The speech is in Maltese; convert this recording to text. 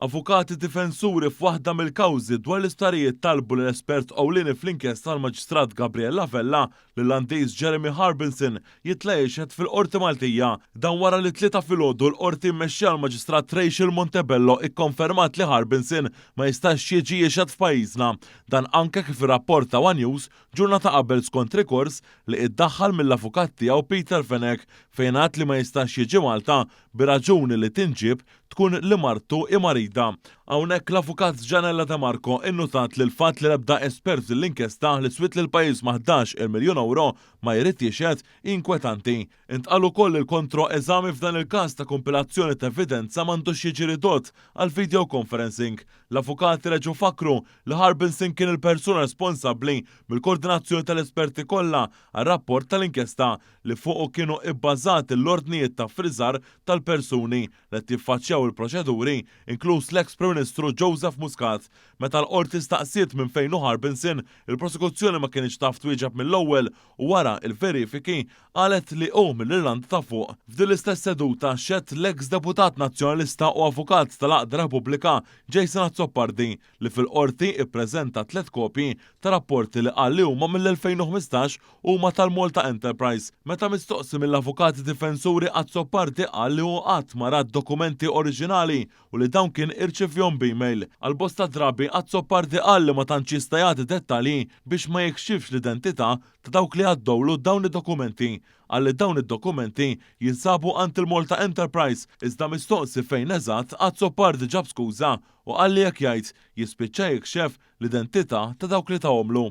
Avukati difensuri f'waħda mill-kawżi dwar l-isptarijiet talbu li l-espert ewlieni fl-inkjesta l-Maġistrat Gabriella Vella l-Irlandiż Jeremy Harbinson jitla' jixhed fil-Qorti Maltija. Dan wara li t-Tlieta filgħodu l-Qorti mmexxija l-Maġistrat Rachel Montebello ikkonfermat li Harbinson ma jistax jiġi jixhed f'pajjiżna. Dan anke kif irrapporta one News ġurnata qabel skont rikors li iddaħħal mill-avukat tiegħu Peter Fenech fejn għad li ma jistax jiġi Malta bir-raġuni li tinġieb tkun li martu hi marida. Hawnhekk l-avukat Gianella De Marco innutat li l-fatt li l-ebda espert f'din l-inkjesta li swiet lill-pajjiż ma' 11-il miljun ewro ma jrid jixhed hi inkwetanti. Intqal ukoll li l-kontro-eżami f'dan il-każ ta' kompilazzjoni ta' evidenza m'għandux jiġi ridott għal video conferencing. L-avukati reġgħu fakru li Harbinson kien il-persuna responsabbli mill-koordinazzjoni tal-esperti kollha għar-rapport tal-inkjesta li fuqu kienu ibbażati l-ordnijiet ta' ffriżar tal-persuni li qed jiffaċċjaw il-proċeduri, inkluż l-eks Prim Ministru Joseph Muscat. Meta l-qorti staqsiet minn fejn hu Harbinson, il-prosekuzzjoni ma kinitx taf twieġeb mill-ewwel u wara il-verifiki qalet li hu mill-Irlanda ta' Fuq. F'din l-istess seduta xehed l-eks deputat nazzjonalista u avukat tal-Għaqda Repubblika Jason Azzopardi li fil-qorti ippreżenta tliet kopji ta' rapporti li qal li huma mill-2015 huma tal-Malta Enterprise. Meta mistoqsi mill-avukati difensuri, Azzopardi qal li hu qatt ma ra dokumenti oriġinali u li dawn kien irċevihom b'email. Għal bosta drabi Azzopardi qal li ma tantx jista' jagħti dettalji biex ma jikxifx l-identità ta' dawk li għaddewlu dawn id-dokumenti. Qal li dawn id-dokumenti jinsabu għand il-Malta Enterprise, iżda mistoqsi fejn eżatt, Azzopardi ġab skuża u qal li jekk jgħid jispiċċa jikxef l-identità ta' dawk li tahomlu.